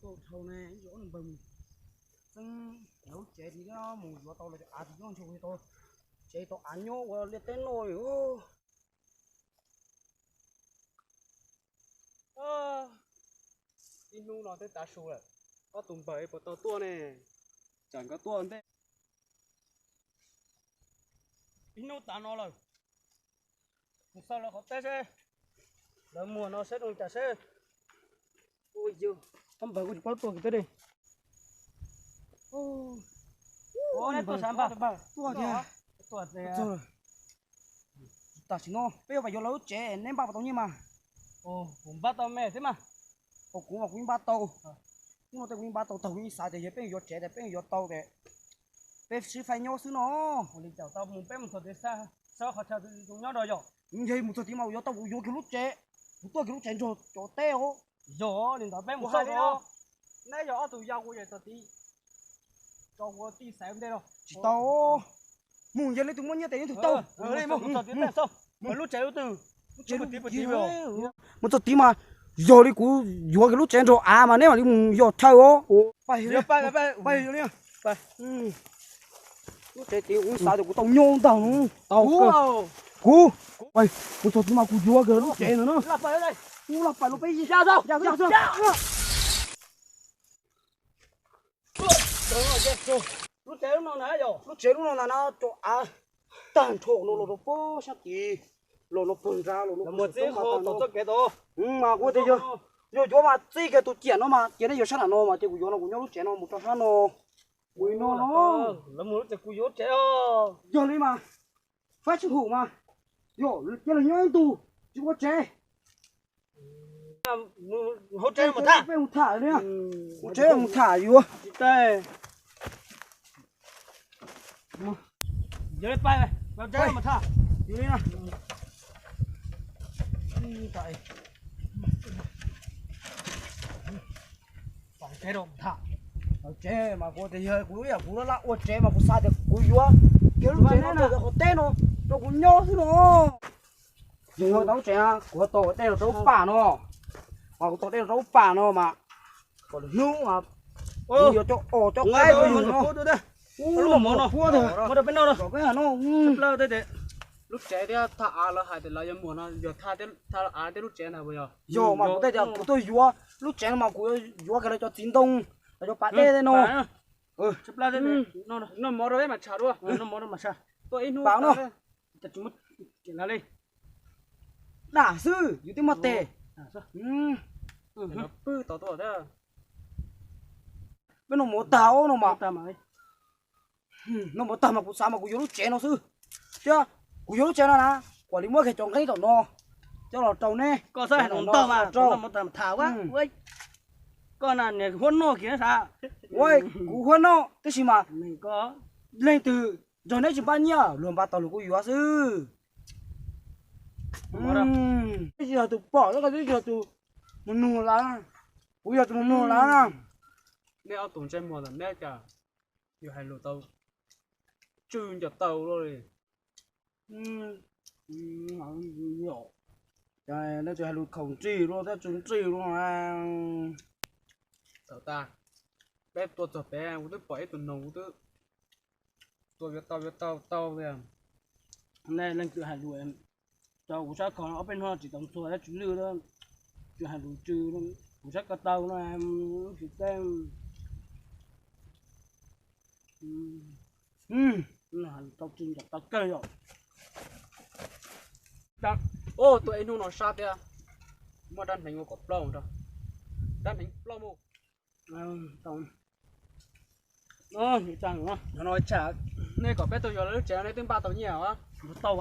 Dhau ne, ib zaug npawg mus txeeb lawv lub tsev tid, mus yuav tau los cov av tid nyob ntshe tau tsev tau av nyob ua liaj teb noj li. Ib hnub no twb tav su lawm, ob tug npawg puas tau tuaj ne? Tsam nkawd tuaj ntej. Ib hnub tas no lawm, mus xauj lawv qhov teb seb lawv muag no seb zoo cas seb. Ob npawg kuj tsis paub tuaj kiag teb li. Tuaj tiag. Tam sim no peb yuav pais yuav lawv lub tsev, neb npaj puas tau nyiaj mas? Kuv npaj tau me thiab mas. Kuv mas kuv yeej npaj tau. Hnub no tej kuv yeej npaj tau tag, kuv yeej xav tias yog peb yuav tsev tias peb yuav tau tias peb sib faib nyob xwb no. Ua li cas tau mus peb mus txog tid xav qhov chaw zoo nyob rau yom. Yog mus txog tid mas yuav tau kuv yuav kiag lub tsev, kuv tuaj kiag lub tsev nrog cov teb os. Yog li ntawd peb mus hais li no, neb yog ob tug yau ua yam txog tid, tso ua tij xaiv ua ntej no. Tsis tau, mus yog leej twg muaj nyiaj tes yeej tau. Lub tsev lub twg? Mus txog tid mas yog li kuv yuav kiag lub tsev nrog av mas neb mam li mus yos chaw os. Lub tsev tid kuv xav tias kuv tau nyob ntag. Kuv, kuv, mus txog tid mas kuv yuav kiag lub tsev ntawd na. Kuv los pais los peb ya. Lub tsev lub no na, lub tsev lub no na, cov av tag nrho no los rau pem sab tid, los no pem nrad los no. Mas kuv tias yog yuav mas txij kiag tus ciam no mas cia neb yuav sab nram no mas cia kuv yuav no kuv nyob lub tsev no mus rau sab no. Mus li no, lawv mus lub tsev kuv yuav lub tsev os. Yog li mas fab tsis hum mas, yog cia los nyob ib ntus tsis ua tsev. Hauv tsev mus tham, peb mus tham li, hauv tsev mus tham yuav. Tsev mas kuv tias yog kuv ib yam kuv laj laj ua tsev mas kuv xav tias kuv yuav kiag lub tsev no rau qhov teb no rau kuv nyob xwb no. Yog tau lub tsev na kuv tau dej los rau lub pam no, mas kuv tau dej los rau lub pam no mas kom lwm hnub mas kuv yuav cov os cov qaib no. Lub tsev thiab thaj av lawv hais tias lawv yuav muag no yog thaj av thiab lub tsev ntag puas yog? Yog mas kuv tej tias kuv tuaj yuav lub tsev no mas kuv yuav kiag lawv cov txiv ntoo, lawv cov pas dej tej no. Noj mov rau peb mas tshaj dua, noj mov rau mas tshaj. Tuaj ib hnub no, tsis muaj li. Dam xwb yus twb muaj tes. Pwj tos tuaj thiab. Peb noj mov tag no mas, noj mov tag mas kuv xav mas kuv yuav lub tsev no xwb. Thiab kuv yuav lub tsev no na, kuv li muab kiag cov nqeeb tom no coj los rau neb. Koj xav hais ntau mas rau tham tham. Koj na niam huab noj kiag sav. Kuv huab noj tab sis mas leej twg nrog neb tsis npaj nyiaj luag npaj tau luag kuj yuav xwb. Neb tsis yog tus pom, neb tsis yog tus mus nug lawv, kuv yog tus mus nug lawv na. Nej ob tug ntsej muag ntawm neb cas yuav hais lus tau tswj nco tau luaj li. Leej twg hais lus khaum ntswg luaj thiab tsw ntswg luaj. Thaum tas peb tuaj txog pem kuv twb pom ib tug noog kuv twb tua yuav tau yuav tau tau tiag. Nej leej twg hais lus rau kuv sab kho ob peb hnub tsis tau ntxhua thiab tsw lwj, tsis hais lus tsw, kuv sab ko taw no tsis teb. Tau tsw nco tau kawg yom. Tuaj ib hnub no sab thiab, muaj dab hneev ua kom plaub, dab hneev plaub mus. Nej kom peb tuaj yuav lub tsev no nej twb npaj tau nyiaj os? Tau,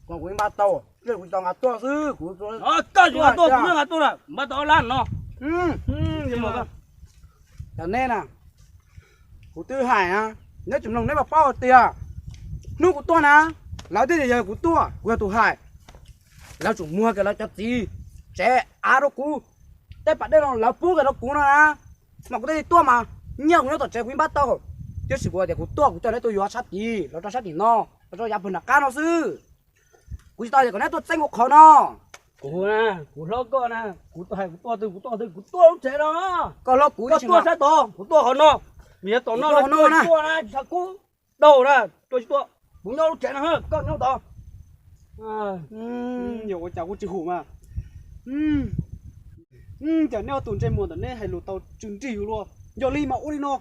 kuv npaj tau, kuv tau nqa tuaj xwb, kuv koj yuav tuaj, kuv nqa tuaj lawm, npaj tau ob lab no. Cov nej na, kuv twb hais na, neb tsis mloog neb mam paub tias hnub kuv tuaj na, lawv twb tias yog kuv tuaj, kuv yog tus hais. Lawv tsum muag kiag lawv cov txiv tsev av rau kuv, tej pas dej no lawv pub kiag rau kuv no na, mas kuv thiaj li tuaj mas. Nyiaj kuv nyob tom tsev kuv yeej npaj tau, tiam sis kuv hais tias kuv tuaj kuv coj neb tuaj yuav sab tid los rau sab tim no, los rau yav pawg nram qab no xwb. Kuv tsis tau tias kom neb tuaj txeeb kuv qhov no. Kuv na, kuv hlob koj na, kuv hais kuv tuaj twg kuv tuaj twg, kuv tuaj lub tsev no. Koj hlob kuv, koj tuaj sab tod, kuv tuaj qhov no. Vim yog tom no no na, tuaj na, txhav kub daug na, tuaj tsis tuaj. Kuv nyob lub tsev no, koj nyob tod. Yog ua cas kuv tsis hum mas. Cas neb ob tug ntsej muag ntawm neb hais lus tau tsw nrig luaj. Yog li mas ua li no,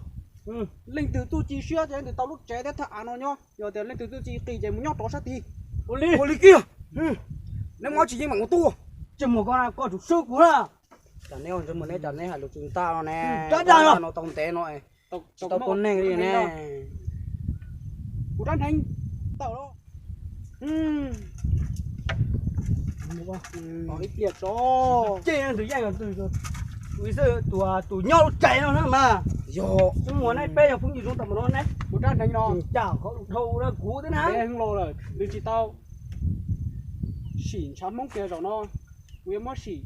leej twg txuj ci siab ces leej twg tau lub tsev thiab thaj av no nyob, yog tias leej twg txuj ci qis ces mus nyob rov sab tid. Ua li kiag. Neb muab tsis yeej mam mus tuaj. Ntsej muag koj, koj tsum swb kuv na. Cas neb ntsej muag neb, cas neb hais lus tsw ntag no ne? Rab dag no tau ntev no, tsis tau tua neeg li ne. Kuv rab hneev tawm los. Ib pliag tso. Tus yeej, tus, tus nyob lub tsev no na mas. Yog ntsej muag neb peb yog phooj ywg zoo tau mus no ne. Kuv rab hneev no cas qhov dhau na kuv thiab na. Peb los lawm nws tsis tau sim ntshav Hmoob kiag zaum no. Kuv yuav muab sim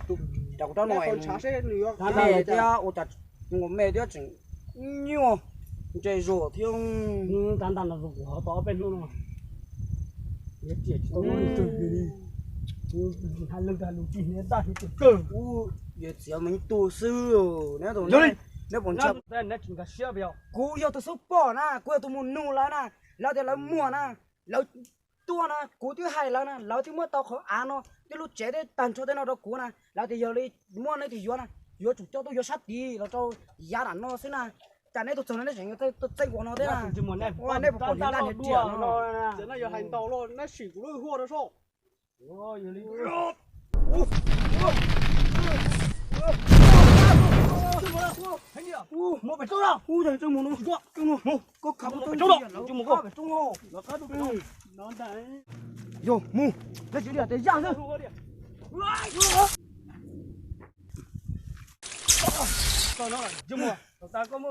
tus, cas kuv rab no ntshav seb nws yuav me thiab ua cas, me thiab tseem nyuaj, ntse zuag thiab. Ntav ntav no zus kuv hov tau ob peb hnub no. Yuav riam tsis tau noj twg li. Hais lus hais lus tsis hniav ntaj hniav kawg. Ub, yuav txiav me ib tug xwb. Neb puas ntshaw? Kuv yog tus xub pom na, kuv yog tus mus nug lawv na, lawv tias lawv muag na, lawv tuaj na, kuv twb hais lawv na, lawv twb muab tau qhov av no thiab lub tsev thiab tag nrho tej no rau kuv na, lawv tias yog li muaj neb tus yuav na, yuav tsum coj tuaj yuav sab tid los rau yav nram no xwb na. Cas neb tuaj txog no neb tseem txeeb ua no thiab na? Nej puas pom hniav ntaj hniav riam no? Ces no yog hais ntau los neb sim kuv lub huaj rau soj. Yog mus, nej tsis liam tias yaj xwb. Tam sim no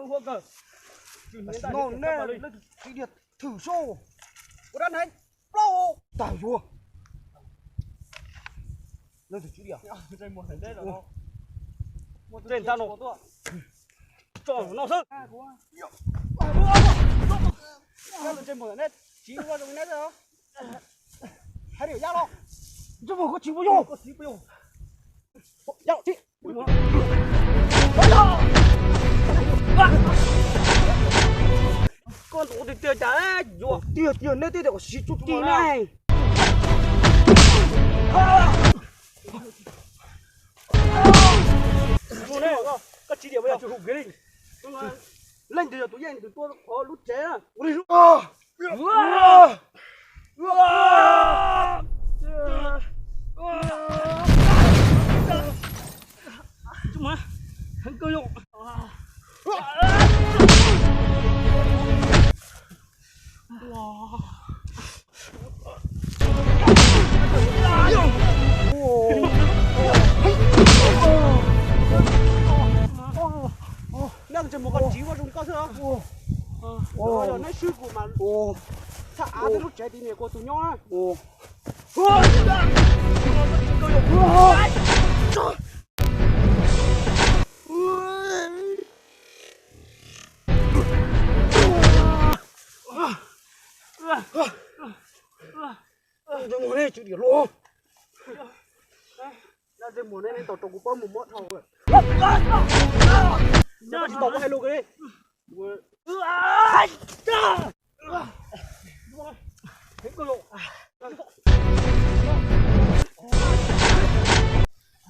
nej tsis liam thwm soj. Ua dab neeg plaub tag yuav. Nej tsis liam. Tso no xwb. Ntsej muag koj tsis puas yog? Koj ntaus tiag tiag cas yuav tiag tiag neb twb tias kom siv tsuj ci ne. Leej twg yog tus yeej tus tua qhov lub tsev na? Neb ntsej muag koj tsiv ua zoo koj xwb. Yog neb swb kuv mas thaj av tej lub tsev tiv niam kuv tus nyob na. Ntsej muag nej tswv diam luaj. Ntsej muag nej, nej tau rau kuv paub mus muab dhau. Tsis tau kuv hais lus li.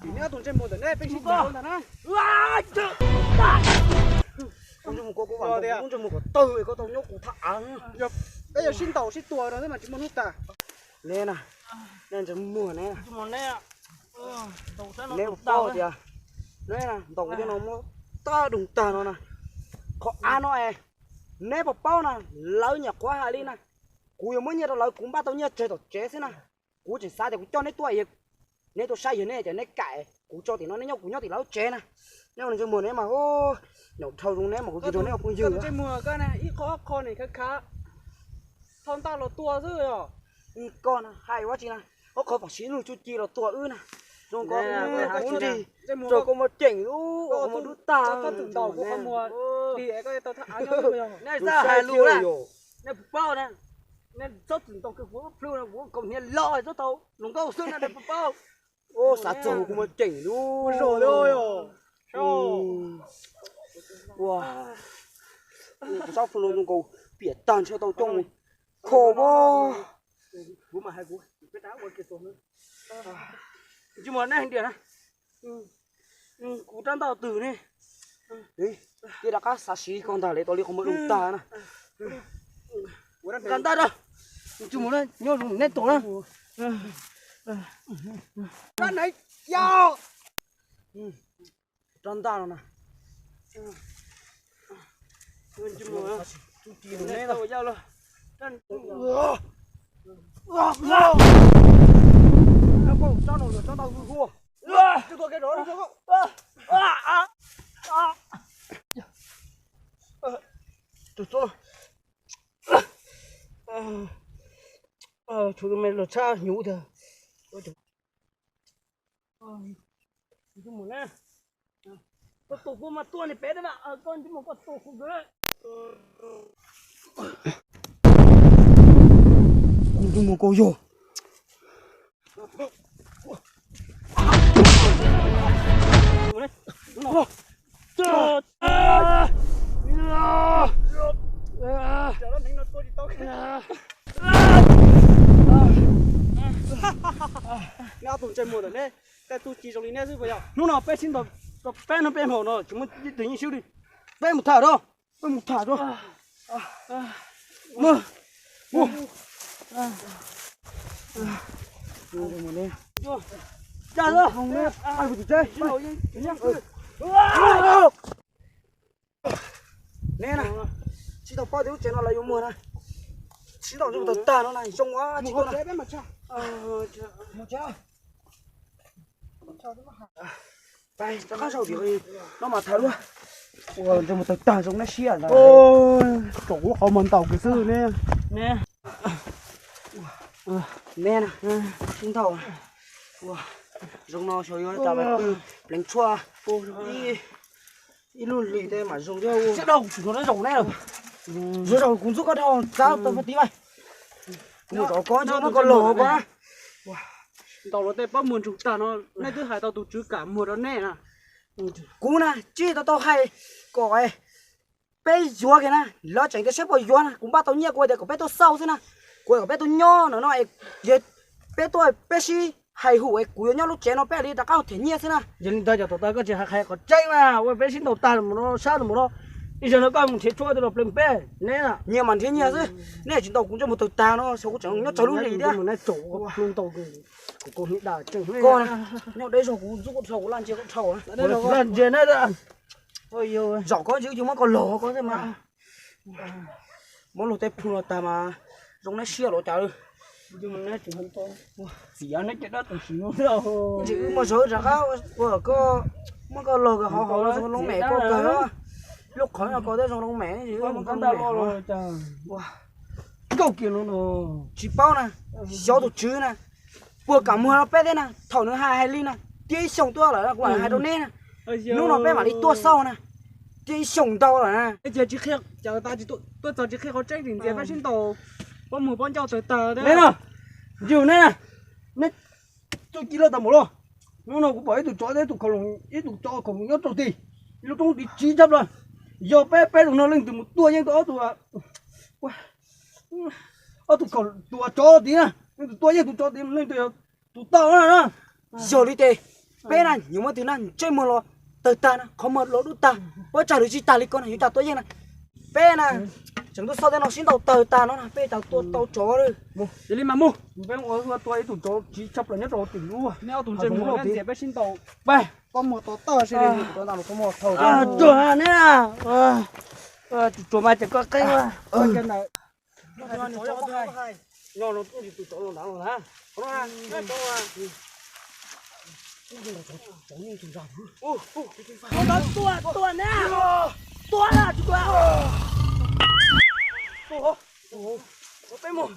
Vim neb tus ntsej muag ntawm neb peb sib ntaus ntag na. Kuv ntsej muag kuv, kuv vam ntsej muag kom tawg koj tau nyob kuv thaj av. Peb yog sib ntaus sib tua no mas tsis muaj hnub tag. Neb na, neb ntsej muag neb, neb paub tias neb na ntaus kuv tej no muab tag doog tag no na. Qhov av no es neb puas paub na, lawv nyuam qhuav hais li na, kuv yuav muab nyiaj rau lawv, kuv npaj tau nyiaj tseg tom tsev xwb na. Kuv tseem xav tias kuv coj neb tuaj, neb tuaj saib yog neb tias neb kam kuv tso tim no neb nyob kuv nyob tim lawv tsev na. Neb ua ntsej muag neb mas, nyaum dhau zoo neb mas kuv tsis nrog neb ua phooj ywg. Ntsej muag koj na ib qho ob qho ne khav khav, thau ntaj los tua xwb os. Koj na hais ua tsi na, ob qho pom siv lub tsuj ci los tua wb na. Zoo koj ub nrig, rau koj muaj ceem ub, koj muaj dub tag. Koj txhob txwm ntaus kuv qhov muag, neb txhob hais lus na. Nej puas paub na, nej txhob txwm ntaus kuv plhu na, kuv kaus hniav loj txhob tau hluas nkauj xwb na, nej puas paub? Xav txog kuv mas ceem lub zog. Ua, kuv sab fwm no zoo nkaus piam tag ntshe tau coj mus kho pob. Kuv mas hais kuv, kuv rab ntaj twg ne? Cia rov qab xav siv koj ntag, lawv tau li qhov muag zoo tag na. Nqa ntaj rau, nws tsis mus na, nyob zoo neb tos na. Rab ntaj no na. Tshuav me los tshab hnyuv tiag. Koj tus kuv mas tuaj ni peb, koj tus kuv. Kuv tus mus kau yog. Neb ob tug ntsej muag ntawm neb, tej txuj ci zoo li neb xwb puas yog? Hnub no peb sib ntaus tau peb hnub peb hmo no tsis muaj ib tug yeej swb li. Peb mus tham rau, peb mus tham rau. Neb na, tsis tau paub tias lub tsev no lawv yuav muag na. Sib ntaus tag tag no na, zoo ua tsis tau na. Rov qab zaum tim no mas tham luag. Ua ntsej muag tawg tag zoo neb siab ntag. Tsom kuv qhov muag ntaus kuv xwb ne. Neb na, sib ntaus. Ua, zoo no xyov yuav cas mas pw pleev tshuaj ib lub hlis tej mam zoo thiab. Siab dhau kuv tsis tshua zoo neb. Zoo zaum kuv ntxub koj dhau txav tau pab tib vaj. Kuv mus zov koj ntsej muag koj los koj na. Ntaus los tej pob muag ntsoog tag no, nej twb hais tau tus tswv kam muag rau nej na. Kuv na tsis tau tau hais kom peb yuav kiag na, lawv tseem tias saib puas yuav na, kuv npaj tau nyiaj kuv tias kom peb tuaj xauj xwb na, kuv kom peb tuaj nyob no no, peb tuaj peb sib hais hum es kuv yuav nyob lub tsev no peb li rov qab them nyiaj xwb na. Yog li ntawd cov tom taw koj tsis hais qhia qhov tseeb na, ua peb sib ntaus tag los mus no, sab los mus no, ib zaug no koj mus nrhiav tshuaj twg los pleev peb ne. Nyiaj mas nrhiav nyiaj xwb, nej tsis ntaus kuv ntsej muag tawg tag no, xyov kuv tseem nyob tsawg lub hlis thiab. Koj nyob deb zog kuv ntxub koj dhau, kuv laj ntsia koj dhau. Laj ntsia ne. Zaum koj ntsia yus muab koj log koj thiab mas. Muab luag tej plhu los tag mas zoo neb siab los cas. Txiv neb cov dab tsis sim no ntsis wb muaj zog rov qab ua koj, muab koj log kawg hauv hauv zoo loo mem koj kawg, lub qhov no koj thiaj zoo loo mem. Nkauj kiag no tsis paub na, xyov tus tswv na puas kam muag rau peb thiab na. Thaum nws hais hais li na, tiag ib xyoos tuaj lawm kuv mam hais rau neb na. Hnub no peb mam li tuaj xauj na, tiag ib xyoos ntau lawm na. Tuaj txog tsis qhia qhov tseeb tsis ntxias peb sib ntaus, pob muag pob ncauj tawg tag. Neb no, ntsis neb na, neb txuj ci loj tas mus los. Hnub no kuv pom ib tug tsov thiab ib tug khaus loos, ib tug tsov khaus loos nyob rau tim ib lub roob tiv tsiv tshaj plaws. Yog peb peb tus no leej twg mus tua yeej tau ob tug, ob tug khaus, tus tsov tid na, leej twg tua yeej tus tsov tid leej twg yog tus tau na. Yog li ces peb na yuav muab tus na ntsej muag los tawg tag na, qhov muag los dub tag, pob tsag lwm tsis tag li ko na yuav cas tua yeej na. Peb na tseem tuaj xauj tej no sib ntaus tawg tag no na peb cas tua tau tsov li. Cia li mas mus, peb ua tua ib tug tsov tsiv tshaj plaws nyob rau tim lub, neb ob tug ntsej muag ntxias peb sib ntaus. Peb pob muag to tawg si li. Tuag neb, tus tsov mas ces koj qeeb. Nyob no twb tsis tus tsov los ntawd los na. Tua, tua neb, tua na tsis tua. Peb mus.